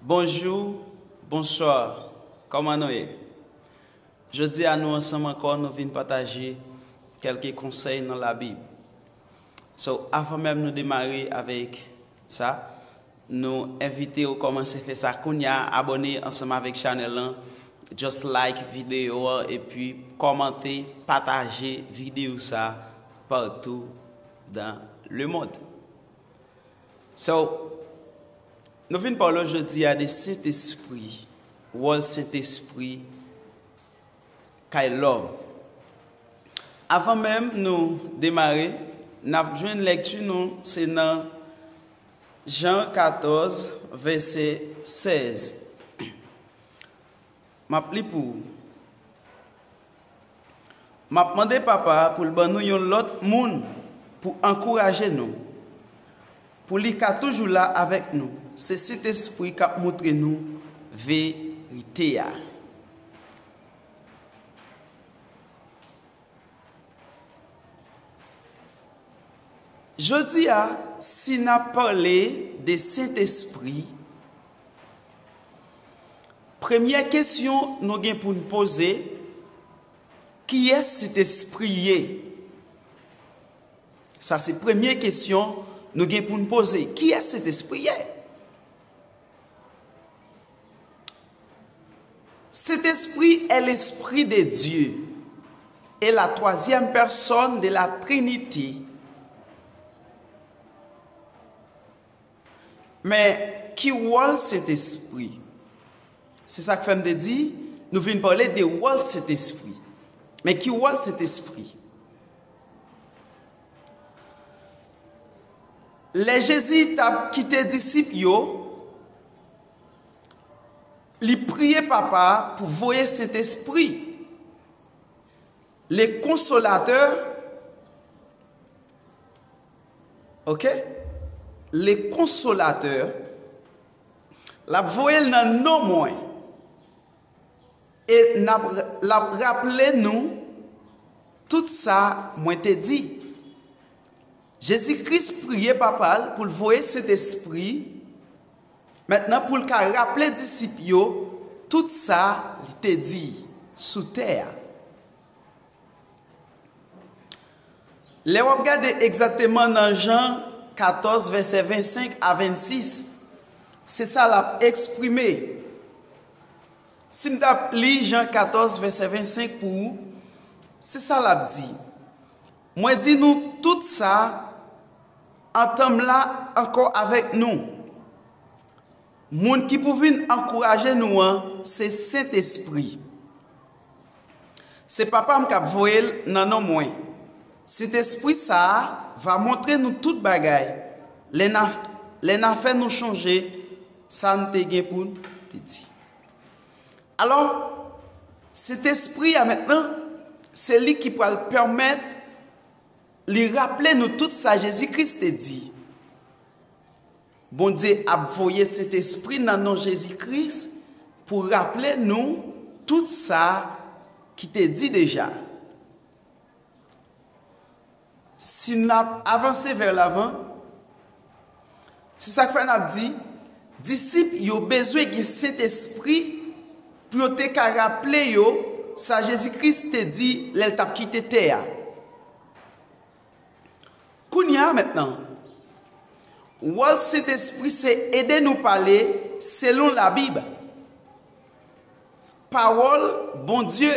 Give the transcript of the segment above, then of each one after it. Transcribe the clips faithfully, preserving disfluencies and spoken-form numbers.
Bonjou, bonswa, kòman nou ye? Jodi a nou ansanm ankò, nou vin pataje kèlke konsèy nan Labib. So, avan menm nou demare avèk sa, nou envite w kòmanse fè sa kounye a, abòne ansanm avèk chanèl lan, just like videyo an, epi kòmante, pataje videyo sa partou dans le monde. So, nou vin pale w jodi a de Sentespri, wòl Sentespri kay lòm. Avan menm nou demare, n ap jwenn lèkti nou, se nan Jan katòz, vèsè sèz. M ap li pou ou. M ap mande Papa a pou l ban nou yon lòt moun pou ankouraje nou, pou li ka toujou la avèk nou. Se Sentespri k ap montre nou verite a. Jodi a, si n ap pale de Sentespri, premyè kesyon nou gen pou n poze, kiyès Sentespri ye? Sa se premye kesyon nou gen pou n poze. Kiyès Sentespri ye? Saint-Esprit est l'Esprit de Dieu et la troisième personne de la Trinité. Men, ki wòl Sentespri? Se sa k fè m te di, nou vin pale de wòl Sentespri. Men ki wòl Sentespri? Lè Jezi t ap kite disip yo, li priye Papa a pou voye Sentespri, le Consolateur, oke? Le Consolateur, l ap voye l nan non mwen. E n ap, l ap raple nou tout sa mwen te di. Jezi Kris priye Papa l pou l voye Sentespri, mentnan pou l ka raple disip yo tout sa li te di sou tè a. Lè w ap gade egzakteman nan Jan katòz, vèsè vennsenk a vennsis, se sa l ap eksprime. Si m t ap li Jan katòz, vèsè vennsenk pou ou, se sa l ap di. Mwen di nou tout sa, antan m la ankò avèk nou. Moun ki pou vin ankouraje nou an, se Sentespri. Se Papa m k ap voye l nan non mwen. Sentespri sa a va montre nou tout bagay, lè n a, lè n a fè nou chonje sa n te gen pou n te di. Alò, Sentespri a mentnan, se li ki pral pèmèt li raple nou tout sa Jezi Kris te di. Bondye ap voye Sentespri nan non Jezi Kris pou raple nou tout sa ki te di deja. Si n ap avanse vè lavan, se sa k fè n ap di, disip yo bezwen gen Sentespri pou yo te ka raple yo sa Jezi Kris te di lè l t ap kite tè a. Kounye a mentnan, wòl Sentespri se ede nou pale selon Labib. Pawòl Bondye,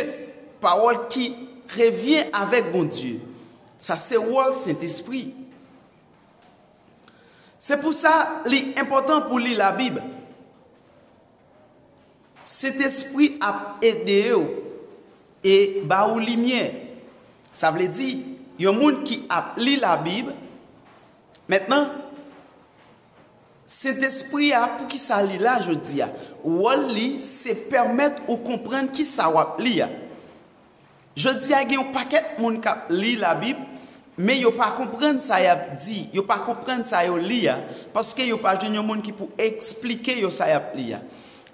pawòl ki revyen avèk Bondye. Sa se wòl Sentespri. Se pou sa li enpòtan pou li Labib. Sentespri ap ede w e ba ou limyè. Sa vle di, yon moun ki ap li Labib, mentnan, Sentespri a, poukisa li la jodi a? Wòl li, se pèmèt ou konprann kisa w ap li a. Jodi a, gen yon pakèt moun k ap li Labib, men yo pa konprann sa y ap di, yo pa konprann sa yo li a, paske yo pa jwenn yon moun ki pou eksplike yo sa y ap li a.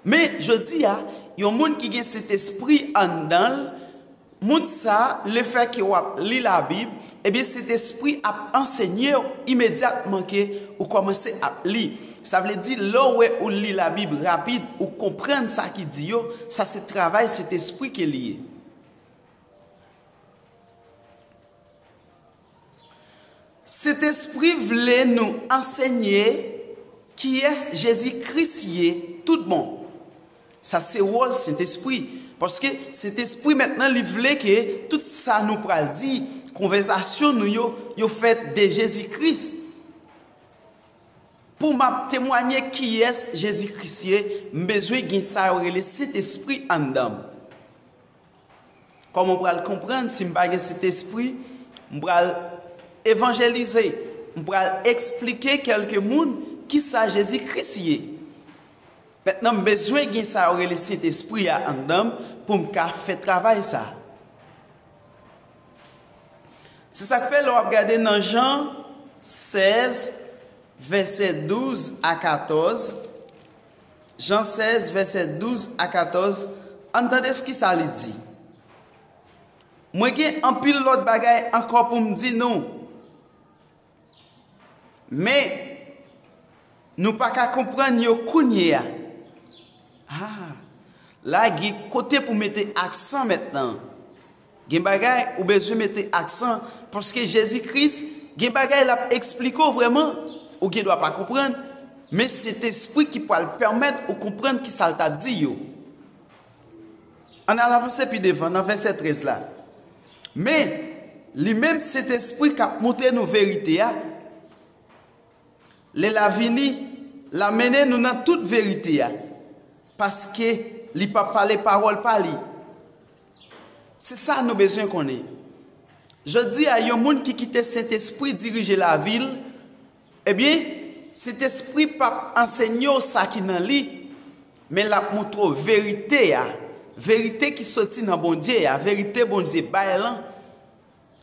Men, jodi a, yon moun ki gen Sentespri anndan l, moun sa, lefètke w ap li Labib, ebyen, Sentespri ap ansenye w imedyatman ke ou kòmanse ap li. Sa vle di, lè w wè ou li Labib rapid, ou konprann sa ki di yo, sa se travay Sentespri ke li ye. Sentespri vle nou ansenye kiyès Jezi Kris ye tout bon. Sa se wòl Sentespri. Paske Sentespri mentnan li vle ke tout sa nou pral di, konvèsasyon nou yo, yo fèt de Jezi Kris. Pou m ap temwanye kiyès Jezi Kris ye, m bezwen gen sa yo rele Sentespri anndan m. Kòman w pral konprann si m pa gen Sentespri? M pral evanjelize, m pral eksplike kèlke moun kisa Jezi Kris ye. Mentnan, m bezwen gen sa yo rele Sentespri a anndan m pou m ka fè travay sa. Se sa k fè lè w ap gade nan Jan sèz, vèsè douz a katòz, Jan sèz, vèsè douz a katòz, ann tande kisa li di. Mwen gen anpil lòt bagay ankò pou m di nou, men nou pa ka konprann yo kounye a. Ah, la gen kote pou mete aksan mentnan. Gen bagay ou bezwen mete aksan, paske Jezi Kris, gen bagay l ap eksplike w vrèman, ou gen dwa pa konprann, men Sentespri ki pral pèmèt ou konprann kisa l t ap di yo. Ann al avanse pi devan nan vèsè trèz la. Men, li menm Sentespri k ap montre nou verite a, lè l a vini, l a mennen nou nan tout verite a, paske li p ap pale pawòl pa li. Se sa nou bezwen konnen. Jodi a, yon moun ki kite Sentespri dirije lavi l, ebyen, Sentespri p ap ansenye w sa ki nan li, men l ap montre w verite a, verite ki soti nan Bondye a, verite Bondye bay lan.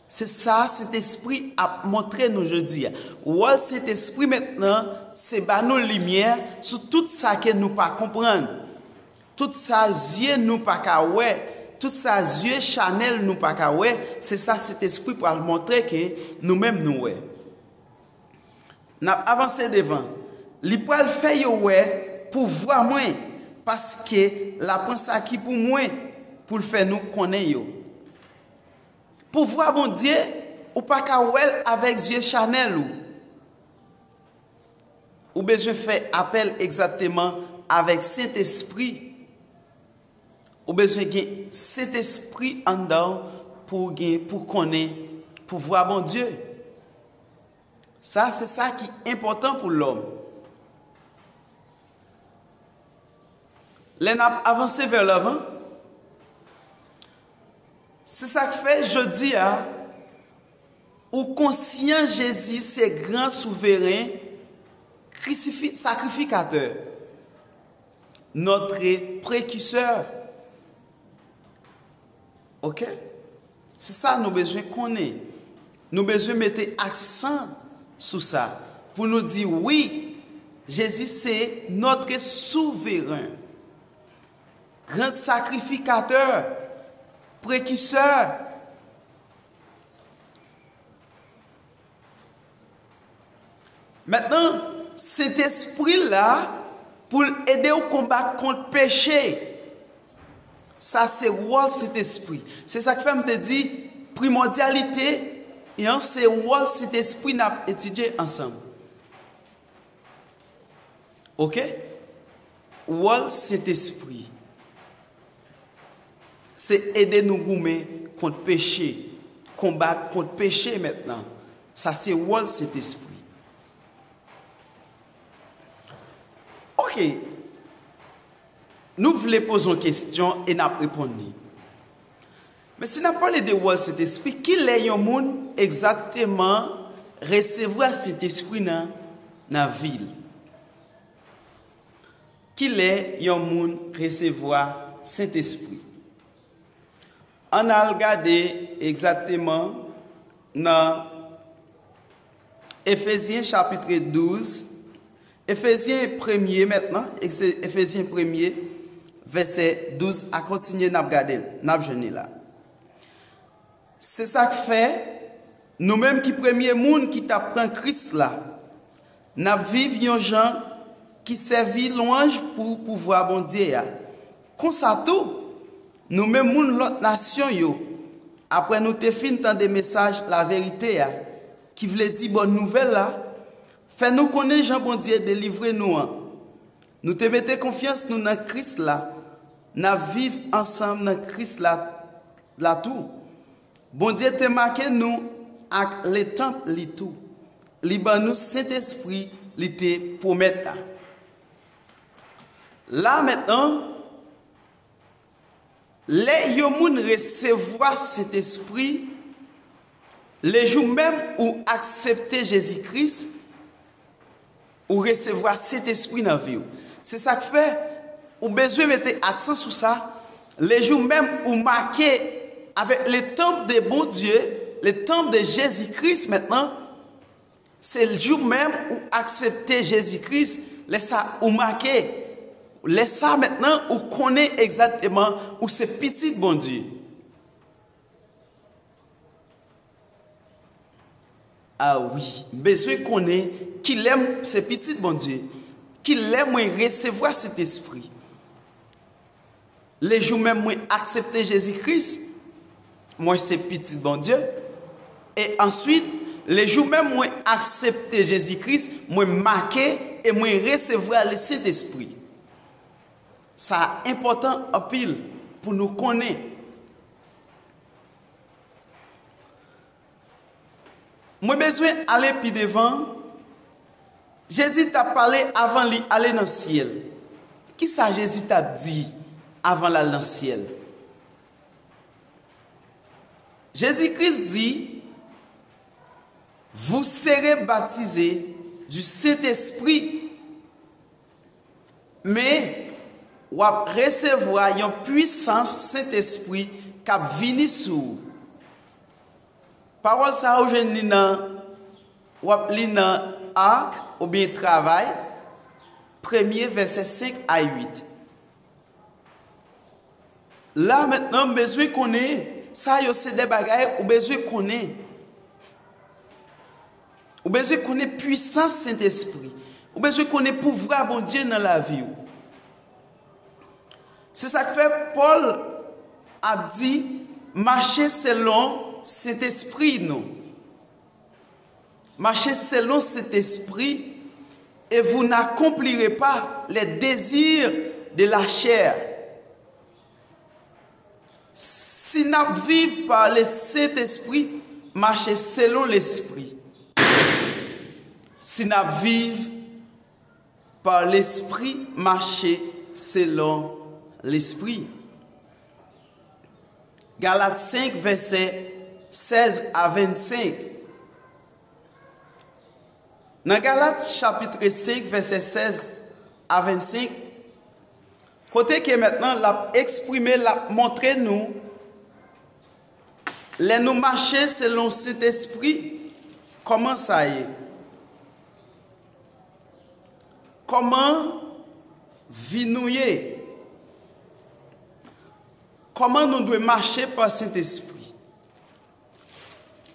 Se sa Sentespri ap montre nou jodi a. Wòl Sentespri mentnan, se ba nou limyè sou tout sa ke nou pa konprann. Tout sa zye nou pa ka wè, tout sa zye chanèl nou pa ka wè, se sa Sentespri pral montre ke nou menm nou wè. N ap avanse devan. Li pral fè yo wè pouvwa mwen, paske l a pran sa ki pou mwen pou l fè nou konnen yo. Pouvwa Bondye, ou pa ka wè l avèk zye chanèl ou. Ou bezwen fè apèl egzakteman avèk Sentespri. Ou bezwen gen Sentespri anndan w pou w gen, pou w konnen pouvwa Bondye. Sa, se sa ki enpòtan pou lòm. Lè n ap avanse vè lavan, se sa k fè jodi a, ou konsyan Jezi se gran souveren, krisifi-, sakrifikatè, notre précurseur. Oke? Se sa nou bezwen konnen. Nou bezwen mete aksan sou sa. Pou nou di wi, Jezi se notre souveren, grand sacrificateur, précurseur. Mentnan, Sentespri la pou l ede w konbat kont peche. Sa se wòl Sentespri. Se sa k fè m te di primòdyalite an se wòl Sentespri n ap etidye ansanm. Oke? Wòl Sentespri se ede nou goumen kont peche, konbat kont peche mentnan. Sa se wòl Sentespri. Oke. Nou vle poze yon kesyon e n ap reponn li. Men si n ap pale de wòl Sentespri, kilè yon moun egzakteman resevwa Sentespri nan, nan vi l? Kilè yon moun resevwa Sentespri? Ann al gade egzakteman nan Efezyen chapit douz, Efezyen premye mentnan, Efe-, Efezyen premye, vèsè douz a kontinye, n ap gade l, n ap jwenn li la. Se sa k fè, nou menm ki premye moun ki t ap pran Kris la, n ap viv yon jan ki sèvi lwanj pou pouvwa Bondye a. Konsa tou, nou menm moun lòt nasyon yo, apre nou te fin tande mesaj laverite a, ki vle di bòn nouvèl la, fè nou konnen jan Bondye delivre nou an. Nou te mete konfyans nou nan Kris la, n ap viv ansanm nan Kris la, la tou. Bondye te make nou ak letanp li tou. Li ban nou Sentespri li te pwomèt la. La mentnan, lè yon moun resevwa Sentespri, lejou menm ou aksepte Jezi Kris, ou resevwa Sentespri nan vi w. Se sa k fè ou bezwen mete aksan sou sa. Lejou menm ou make avèk le temple de Bondye, le temple de Jezi Kris mentnan, se jou menm ou aksepte Jezi Kris, lè sa ou make. Lè sa mentnan ou konnen egzakteman ou se pitit Bondye. A wi, m bezwen konnen kilè m se pitit Bondye, kilè mwen resevwa Sentespri. Lejou menm mwen aksepte Jezi Kris, mwen se pitit Bondye. E answit, lejou menm mwen aksepte Jezi Kris, mwen make e mwen resevwa le Sentespri. Sa enpòtan anpil pou nou konnen. Mwen bezwen ale pi devan. Jezi t ap pale avan li ale nan syèl. Kisa Jezi t ap di avan l al nan syèl? Jezi Kris di, vous serez baptisés du Saint-Esprit, men w ap resevwa yon pwisans Sentespri k ap vini sou ou. Pawòl sa a ou jwenn li nan, w ap li nan Ak oubyen Travay, premye vèsè senk a uit. La mentnan, m bezwen konnen, sa yo se de bagay ou bezwen konnen. Ou bezwen konnen pwisans Sentespri. Ou bezwen konnen pouvwa Bondye nan lavi w. Se sa k fè Pòl ap di, mache selon Sentespri nou. Mache selon Sentespri, et vous n'accomplirez pas les désirs de la chair. Si n ap viv pa le Sentespri, mache selon Lespri. Si n ap viv pa Lespri, mache selon Lespri. Galat senk, vèsè sèz a vennsenk. Nan Galat, chapit senk, vèsè sèz a vennsenk, kote ke mentnan l ap eksprime, l ap montre nou, lè nou mache selon Sentespri, kòman sa ye? Kòman vi nou ye? Kòman nou dwe mache pa Sentespri?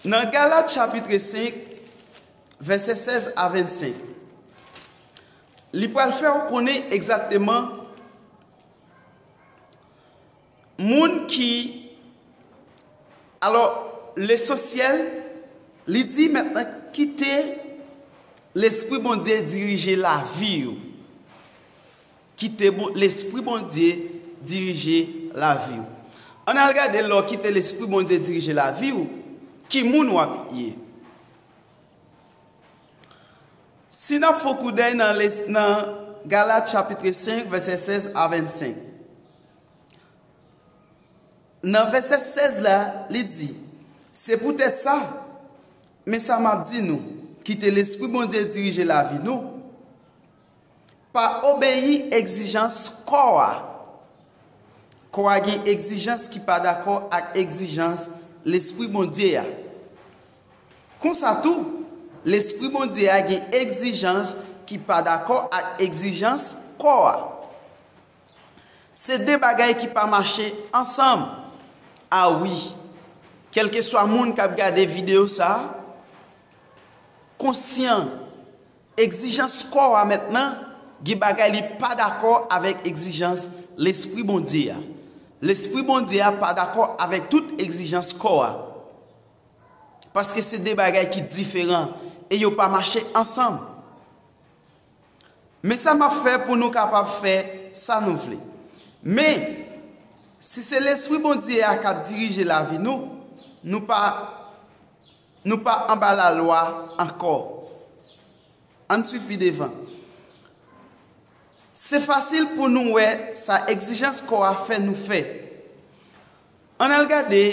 Nan Galat chapit senk, vèsè sèz a vennsenk, li pral fè w konnen egzakteman moun ki, alò, lesansyèl, li di mentnan kite Lespri Bondye dirije lavi w. Kite bon, Lespri Bondye dirije lavi w. Ann al gade lè w kite Lespri Bondye dirije lavi w, ki moun w ap ye. Si n ap fè yon koudèy nan, nan Galat chapit senk, vèsè sèz a vennsenk. Nan vèsè sèz la, li di, se poutèt sa, men sa m ap di nou, kite Lespri Bondye dirije lavi nou. Pa obeyi egzijans kò a. Kò a gen egzijans ki pa dakò ak egzijans Lespri Bondye a. Konsa tou, Lespri Bondye a gen egzijans ki pa dakò ak egzijans kò a. Se de bagay ki pa mache ansanm. A wi, kèlkeswa moun k ap gade videyo sa a, konsyan egzijans kò a mentnan Gen bagay li pa dakò avèk egzijans Lespri Bondye a. Lespri Bondye a pa dakò avèk tout egzijans kò a. Paske se de bagay ki diferan e yo pa mache ansanm. Men sa m ap fè pou nou kapab fè sa nou vle. Men, si se Lespri Bondye a k ap dirije lavi nou, nou pa, nou pa anba lalwa ankò. Ann swiv pi devan. Se fasil pou nou wè sa egzijans kò a fè nou fè. Ann al gade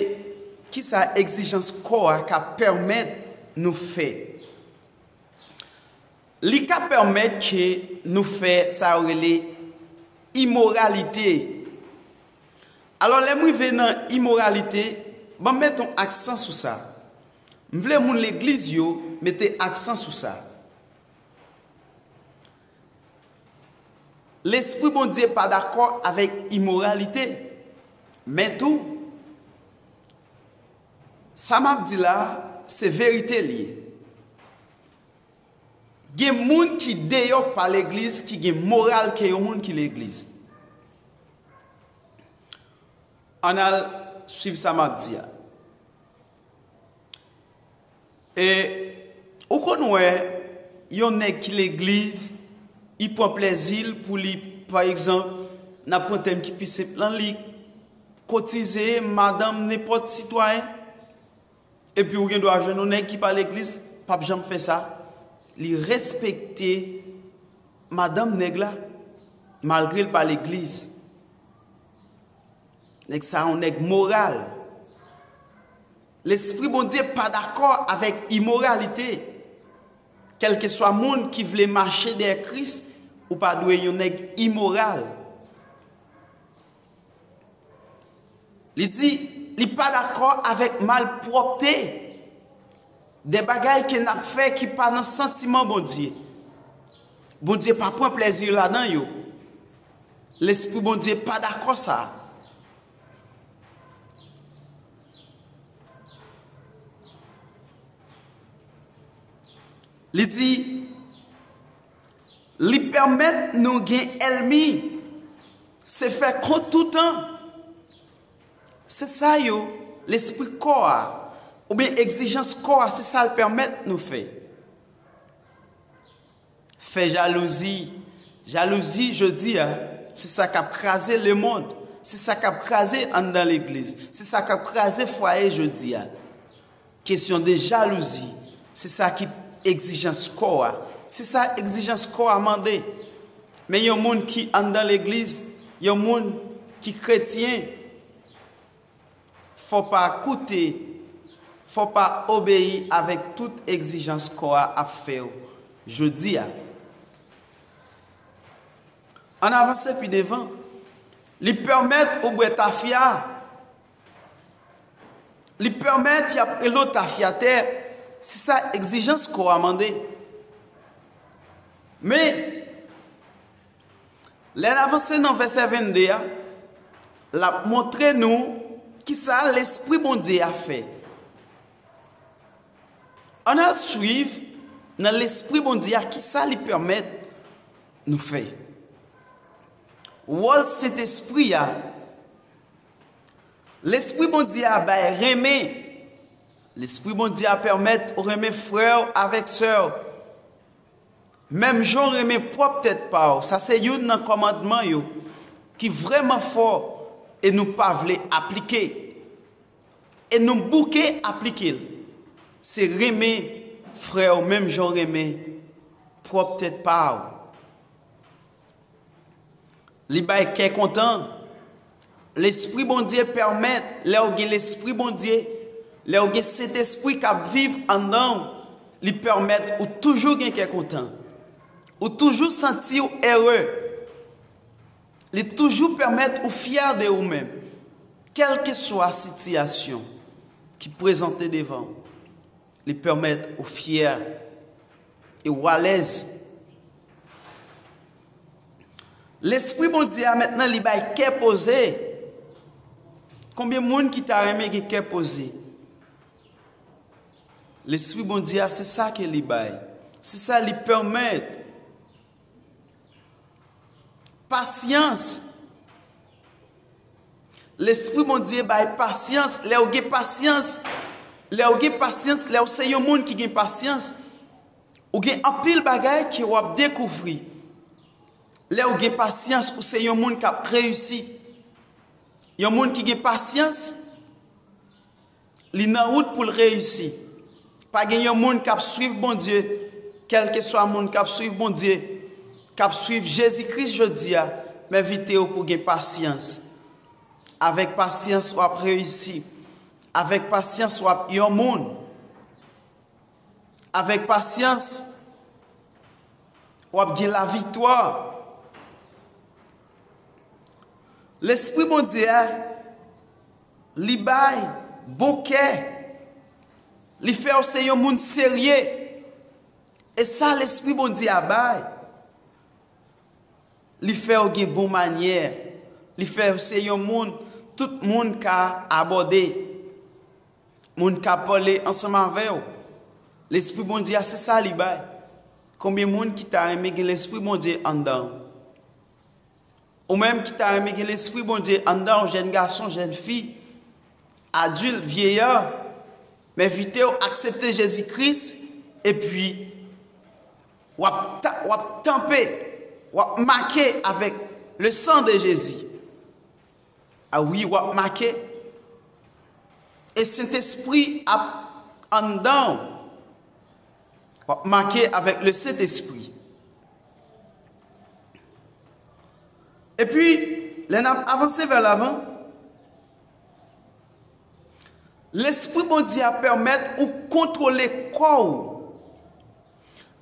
ki sa egzijans kò a ka pèmèt nou fè. Li ka pèmèt ke nou fè sa yo rele imoralite. Alò, lè m rive nan imoralite, ban m met yon aksan sou sa. M vle moun legliz yo mete aksan sou sa. Lespri Bondye pa dakò avèk imoralite. Men tou, sa m ap di la, se verite li ye. Gen moun ki deyò k pa legliz, ki gen moral ke yon moun ki legliz. Ann al swiv sa m ap di a. E ou konn wè yon nèg ki legliz, li pran plèzi l pou li, pa egzanp, n ap pran tèm ki pi senp lan, li kotize madanm nenpòt sitwayen. Epi ou gen dwa jwenn yon nèg ki pa legliz, p ap janm fè sa. Li respekte madanm nèg la, malgre l pa legliz. Nèg sa yon nèg moral. Lespri Bondye pa dakò avèk imoralite. Kèlkeswa moun ki vle mache dèyè Kris, ou pa dwe yon nèg imoral. Li di, li pa dakò avèk malpwòpte. De bagay ke n ap fè ki pa nan santiman Bondye. Bondye pa pran plèzi ladan yo. Lespri Bondye pa dakò sa. Li di, li pèmèt nou gen ènmi, se fè kont toutan. Se sa yo, lespri kò a, oubyen egzijans kò a, se sa l pèmèt nou fè. Fè jalouzi. Jalouzi, jodi a, se sa k ap kraze lemonn. Se sa k ap kraze anndan legliz. Se sa k ap kraze fwaye jodi a. Kesyon de jalouzi, se sa ki egzijans kò a. Se sa egzijans kò a mande. Men yon moun ki anndan legliz, yon moun ki kretyen, fò pa koute, fò pa obeyi avèk tout egzijans kò a ap fè w jodi a. Ann avanse pi devan. Li pèmèt ou bwè tafya. Li pèmèt y ap rele w tafyatè. Se sa egzijans kò a mande. Men, lè n avanse nan vèsè vennde a, l ap montre nou kisa Lespri Bondye a fè. Ann al swiv nan Lespri Bondye a kisa li pèmèt nou fè. Wòl Sentespri a, Lespri Bondye a bay renmen. Lespri Bondye a pèmèt ou renmen frè w avèk sè w. Menm jan w renmen pwòp tèt pa w, sa se youn nan kòmandman yo ki vrèman fò e nou pa vle aplike. E nou bouke aplike l. Se renmen frè w menm jan w renmen pwòp tèt pa w. Li bay kè kontan. Lespri Bondye pèmèt, lè w gen Lespri Bondye, lè w gen Sentespri k ap viv anndan w, li pèmèt ou toujou gen kè kontan. Ou toujou santi w ere. Li toujou pèmèt ou fyè de ou menm, kèlkeswa sitiyasyon ki prezante devan w. Li pèmèt ou fyè e ou alèz. Lespri Bondye a mentnan li bay kè poze. Konbyen moun ki ta renmen gen kè poze? Lespri Bondye a, se sa ke li bay. Se sa li pèmèt. Pasyans. Lespri Bondye bay pasyans. Lè w gen pasyans, lè w gen pasyans, lè w se yon moun ki gen pasyans, ou gen anpil bagay ke w ap dekouvri. Lè w gen pasyans, ou se yon moun k ap reyisi. Yon moun ki gen pasyans, li nan wout pou l reyisi. Pa gen yon moun k ap swiv Bondye, kèlkeswa moun k ap swiv Bondye, k ap swiv Jezi Kris jodi a, m envite w pou gen pasyans. Avèk pasyans, w ap reyisi. Avèk pasyans, w ap yon moun. Avèk pasyans, w ap gen laviktwa. Lespri Bondye a, li bay bon kè. Li fè w se yon moun serye. E sa Lespri Bondye a bay, li fè w gen bon manyè. Li fè w se yon moun tout moun ka abòde. Moun ka pale ansanm avè w. Lespri Bondye a, se sa li bay. Konbyen moun ki ta renmen gen Lespri Bondye anndan w? Ou menm ki ta renmen gen Lespri Bondye anndan w, jèn gason, jèn fi, adilt, vyeyè, m envite w aksepte Jezi Kris, epi w ap ta-, w ap tanpe, w ap make avèk le sang de Jésus. A wi, w ap make. E Sentespri ap anndan w. W ap make avèk le Sentespri. Epi, lè n ap avanse vè lavan, Lespri Bondye a pèmèt ou kontwole kò w.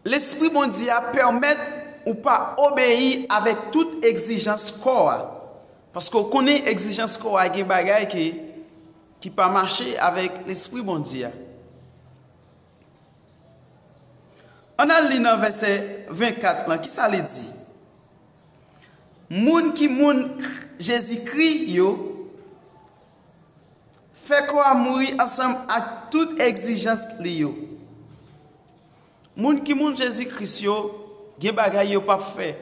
Lespri Bondye a pèmèt ou pa obeyi avèk tout egzijans kò a. Paske w konnen egzijans kò a gen bagay ki, ki pa mache avèk Lespri Bondye a. Ann al li nan vèsè vennkat lan, kisa li di? Moun ki moun Jezikri yo, fè kò a mouri ansanm ak tout egzijans li yo. Moun ki moun Jezi Kris yo, gen bagay yo p ap fè.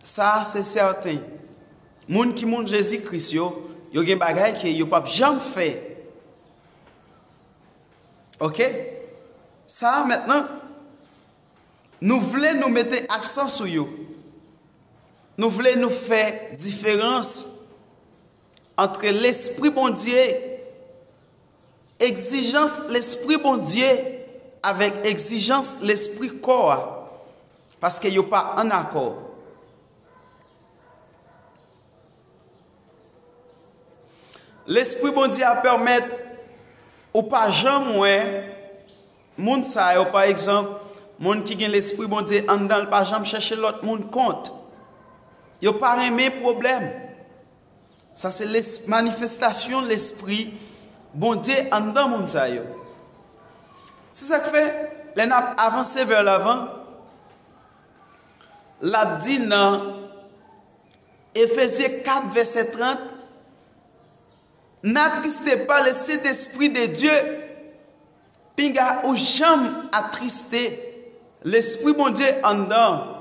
Sa a se sèten. Moun ki moun Jezi Kris yo, yo gen bagay ke yo p ap janm fè. Oke? Sa a mentnan, nou vle nou mete aksan sou yo. Nou vle nou fè diferans antre Lespri Bondye, egzijans Lespri Bondye avèk egzijans lespri kò a, paske yo pa ann akò. Lespri Bondye a pèmèt ou pa janm wè moun sa yo, pa egzanp, moun ki gen Lespri Bondye anndan l pa janm chèche lòt moun kont. Yo pa renmen pwoblèm. Sa se les-, manifestasyon Lespri Bondye anndan moun sa yo. Se sa k fè, lè n ap avanse vè lavan, l ap di nan Efezyen kat vèsè trant, N'attristez pas le Saint-Esprit de Dieu. Pinga ou janm atriste Lespri Bondye anndan w.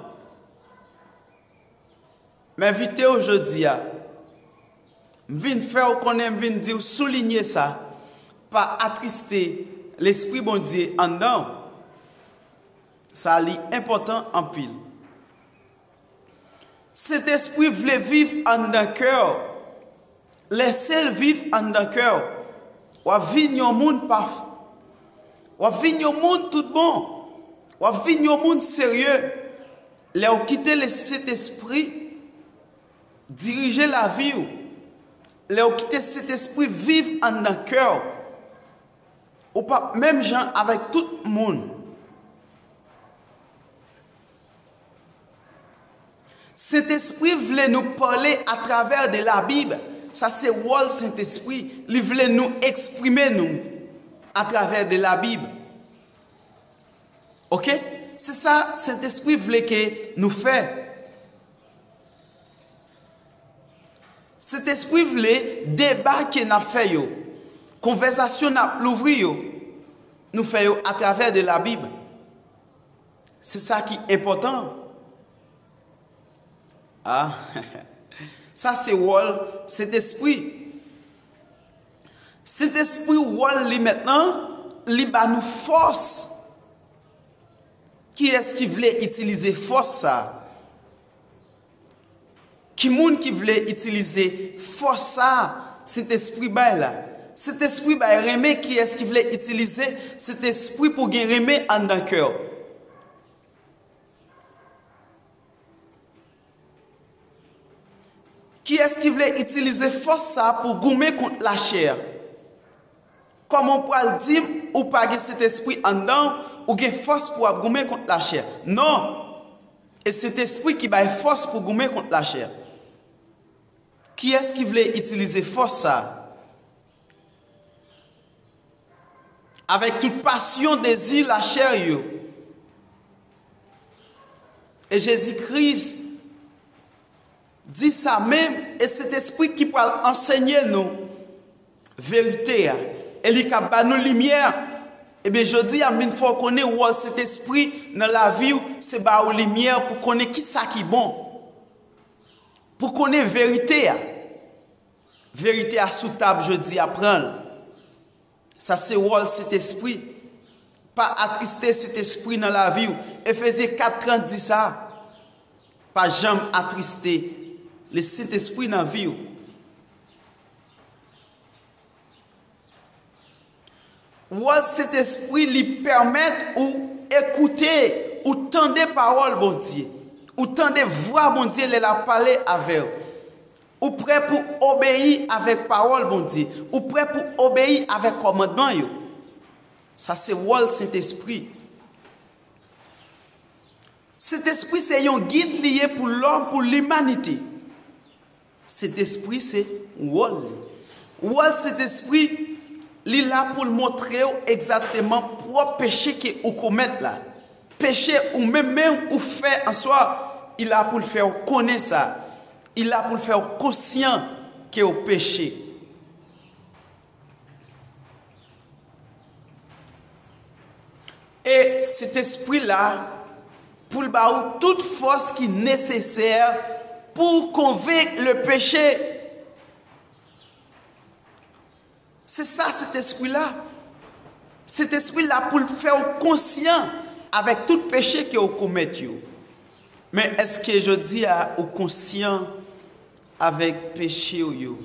M envite w jodi a. M vin fè w konnen, m vin di w soulinye sa. Pa atriste Lespri Bondye anndan w. Sa li enpòtan anpil. Sentespri vle viv anndan kè w. Lèse l viv anndan kè w. W ap vin yon moun paf-, w ap vin yon moun tout bon. W ap vin yon moun serye. Lè w kite le Sentespri dirije lavi w, lè w kite Sentespri viv anndan kè w, ou p ap menm jan avèk tout moun. Sentespri vle nou pale atravè de la Bib. Sa se wòl Sentespri. Li vle nou eksprime nou atravè de la Bib. Oke? Se sa Sentespri vle ke nou fè. Sentespri vle deba ke n ap fè yo, konvèsasyon n ap louvri yo, nou fè yo atravè de la Bib. Se sa ki enpòtan. Ah, sa se wòl Sentespri. Sentespri, wòl li mentnan, li ba nou fòs. Kiyès ki vle itilize fòs sa? Ki moun ki vle itilize fòs sa Sentespri bay la? Sentespri bay renmen. Kiyès ki vle itilize Sentespri pou gen renmen anndan kè w? Kiyès ki vle itilize fòs sa pou goumen kont lachè? Kòman w pral di m ou pa gen Sentespri anndan w, ou gen fòs pou w ap goumen kont lachè? Non! E Sentespri ki bay fòs pou goumen kont lachè. Kiyès ki vle itilize fòs sa? Avèk tout pasyon, dezi lachè yo. E Jezi Kris di sa menm, e Sentespri ki pral ansenye nou verite a, e li k ap ba nou limyè. Ebyen, jodi a, m vin fè w konnen wòl Sentespri nan lavi w, se ba ou limyè pou konnen ki sa ki bon, pou konnen verite a. Verite a sou tab jodi a, pran l. Sa se wòl Sentespri. Pa atriste Sentespri nan lavi w. Efezyen kat trant di sa. Pa janm atriste le Sentespri nan vi w. Wòl Sentespri, li pèmèt ou ekoute, ou tande pawòl Bondye, ou tande vwa Bondye lè l ap pale avè w. Ou prè pou obeyi avèk pawòl Bondye, ou prè pou obeyi avèk kòmandman yo. Sa se wòl Sentespri. Sentespri se yon gid li ye pou lòm, pou limanite. Sentespri se wòl li. Wòl Sentespri, li la pou l montre w egzakteman pwòp peche ke ou komèt la. Peche ou menm menm ou fè an swa, li la pou l fè w konnen sa. Li la pou l fè w konsyan ke w peche. E Sentespri la pou l ba ou tout fòs ki nesesè pou w konvenk le peche. Se sa Sentespri la. Sentespri la pou l fè w konsyan avèk tout peche ke w komèt yo. Men èske jodi a ou konsyan avèk peche w yo?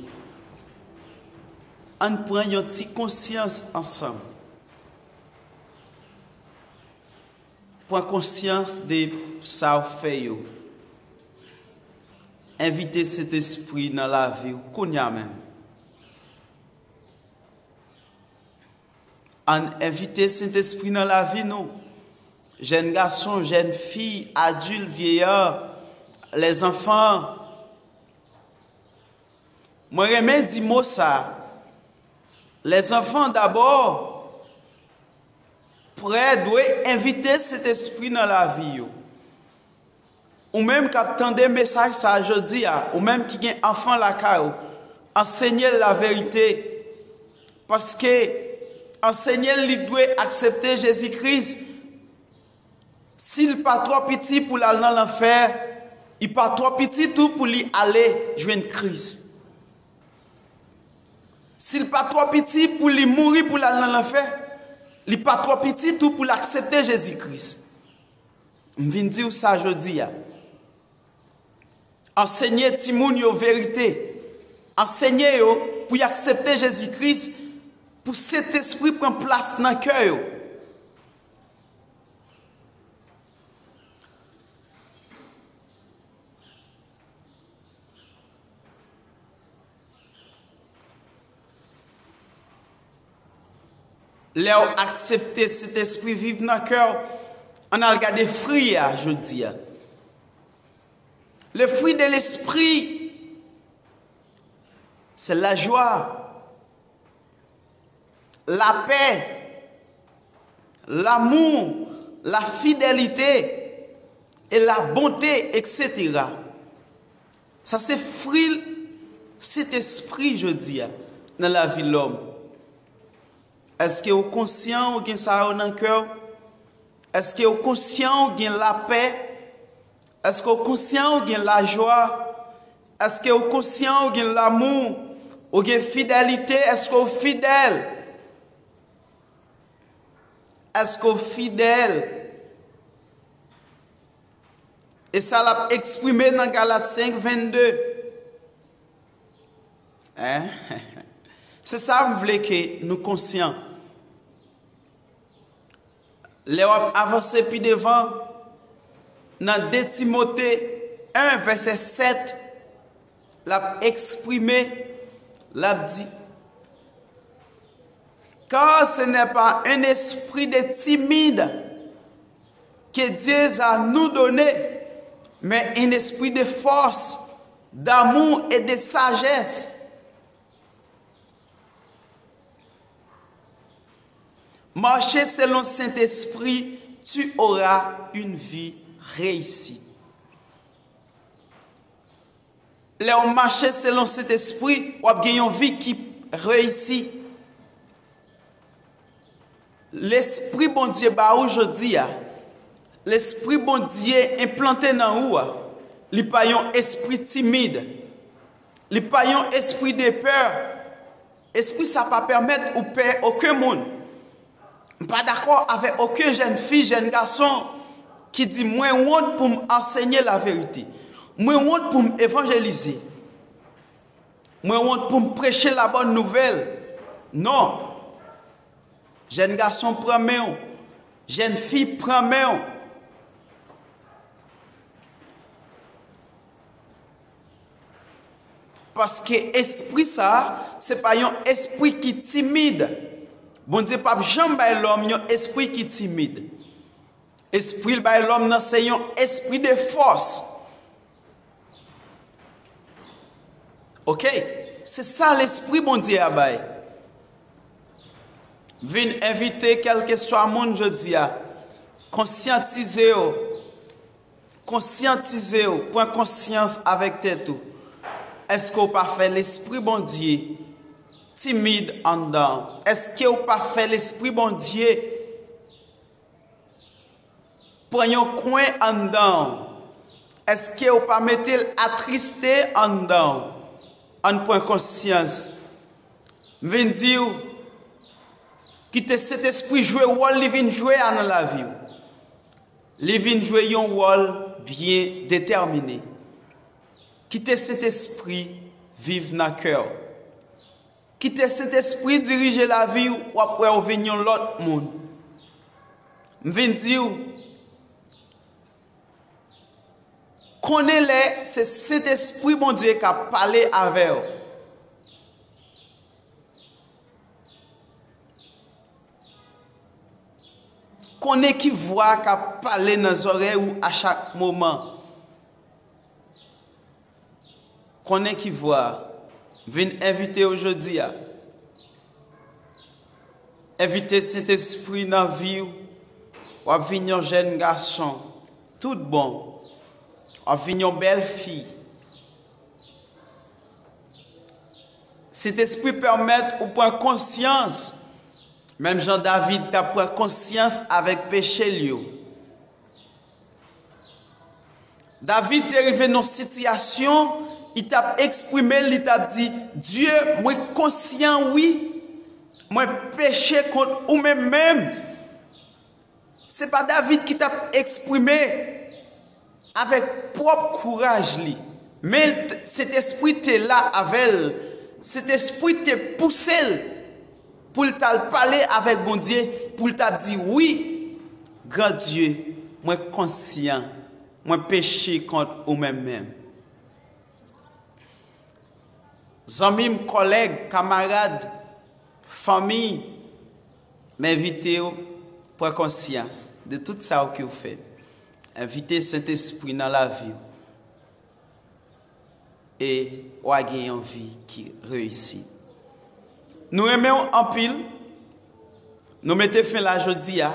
Ann pran yon ti konsyans ansanm. Pran konsyans de sa w fè yo. Envite Sentespri nan lavi w kounye a menm. Ann envite Sentespri nan lavi nou. Jèn gason, jèn fi, adilt, vyeyè, lèzanfan. Mwen renmen di mo sa. Lèzanfan dabò, prè dwe envite Sentespri nan lavi yo. Ou menm k ap tande mesaj sa a jodi a, ou menm ki gen anfan lakay ou, ansenye l laverite. Paske ansenye l li dwe aksepte Jezi Kris. Si l pa twò piti pou l al nan lanfè, li pa twò piti tou pou li ale jwenn Kris. Si l pa twò piti pou li mouri pou l al nan lanfè, li pa twò piti tou pou l aksepte Jezi Kris. M vin di w sa jodi a. Ansenye timoun yo verite. Ansenye yo pou y aksepte Jezi Kris, pou Sentespri pran plas nan kè yo. Lè w aksepte Sentespri viv nan kè w, ann al gade fwi a jodi a. Le fruit de l'esprit, c'est la joie, la paix, l'amour, la fidélité et la bonté, et cetera. Sa se fwi Sentespri jodi a nan lavi lòm. Èske w konsyan ou gen sa yo nan kè w? Èske w konsyan ou gen lapè? Èske w konsyan ou gen lajwa? Èske w konsyan ou gen lanmou? Ou gen fidelite? Èske w fidèl? Èske w fidèl? E sa l ap eksprime nan Galat senk vennde. Hein? Se sa m vle ke nou konsyan. Lè w ap avanse pi devan, nan de Timote en vèsè sèt, l ap eksprime, l ap di, Car ce n'est pas un esprit de timide que Dieu a nous donné, mais un esprit de force, d'amour et de sagesse. Marcher selon Saint-Esprit, tu auras une vie réussie. Lè w mache selon Sentespri, w ap gen yon vi ki reyisi. Lespri Bondye ba ou jodi a, Lespri Bondye enplante nan ou a, li pa yon espri timid, li pa yon espri de pè. Espri sa pa pèmèt ou pè okenn moun. M pa dakò avèk okenn jèn fi, jèn gason ki di, "Mwen wont pou m ansenye laverite. Mwen wont pou m evanjelize. Mwen wont pou m preche labòn nouvèl." Non. Jèn gason, pran men w. Jèn fi, pran men w. Paske espri sa a, se pa yon espri ki timid. Bondye p ap janm bay lòm yon espri ki timid. Espri l bay lòm nan se yon espri de fòs. Oke? Se sa Lespri Bondye a bay. M vin envite kèlkeswa moun jodi a, konsyantize w. Konsyantize w, pran konsyans avèk tèt ou. Èske w pa fè Lespri Bondye timid anndan w? Èske w pa fè Lespri Bondye pran yon kwen anndan w? Èske w pa mete l atriste anndan w? Ann pran konsyans. M vin di w, kite Sentespri jwe wòl li vin jwe a nan lavi w. Li vin jwe yon wòl byen detèmine. Kite Sentespri viv nan kè w. Kite Sentespri dirije lavi w, w ap wè w vin yon lòt moun. M vin di w, konnen lè se Sentespri Bondye k ap pale avè w. Konnen ki vwa k ap pale nan zòrèy ou a chak moman. Konnen ki vwa. Vin envite w jodi a. Envite Sentespri nan vi w. W ap vin yon jèn gason. Tout bon. W ap vin yon bèl fi. Sentespri pèmèt ou pran konsyans. Menm jan David t ap pran konsyans avèk peche l yo. David te rive nan sitiyasyon, li t ap eksprime l, li t ap di, "Dye, mwen konsyan, wi, mwen peche kont ou menm menm." Se pa David ki t ap eksprime avèk pwòp kouraj li, men t-, Sentespri te la avè l. Sentespri te pouse l pou l t al pale avèk Bondye, pou l t ap di, "Wi, Gran Dye, mwen konsyan, mwen peche kont ou menm menm." Zanmi m, kòlèg, kamarad, fanmi, m envite w pran konsyans de tout sa w ke w fè. Envite Sentespri nan lavi w. E w a gen yon vi ki reyisi. Nou renmen w anpil. Nou mete fen la jodi a.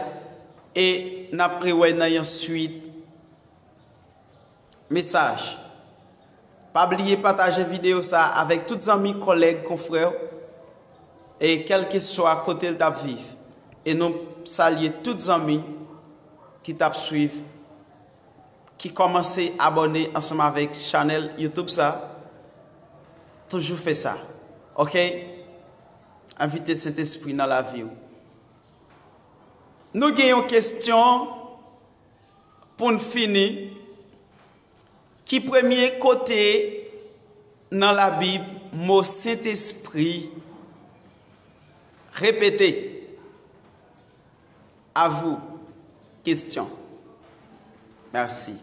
E n ap rewè nan yon swit mesaj. Pa bliye pataje videyo sa a avèk tout zanmi, kòlèg, konfrè w, e kèlkeswa kote l t ap viv. E nou salye tout zanmi ki t ap swiv, ki kòmanse abòne ansanm avèk chanèl YouTube sa, toujou fè sa. Oke? Envite Sentespri nan lavi w. Nou gen yon kesyon pou n fini. Ki premye kote nan Labib mo Sentespri repete? A vous. Kesyon. Mèsi.